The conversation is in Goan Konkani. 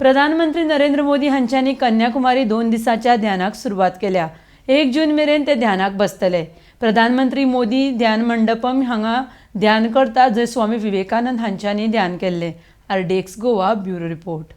प्रधानमंत्री नरेंद्र मोदी हांच्यांनी कन्याकुमारी 2 दिसांच्या ध्यानाक सुरवात केल्या. 1 जून मेरेन ते ध्यानाक बसतले. प्रधानमंत्री मोदी ध्यान मंडपम हांगा ध्यान करता, जंय स्वामी विवेकानंद हांच्यांनी ध्यान केल्लें. RDX Goa, bureau report.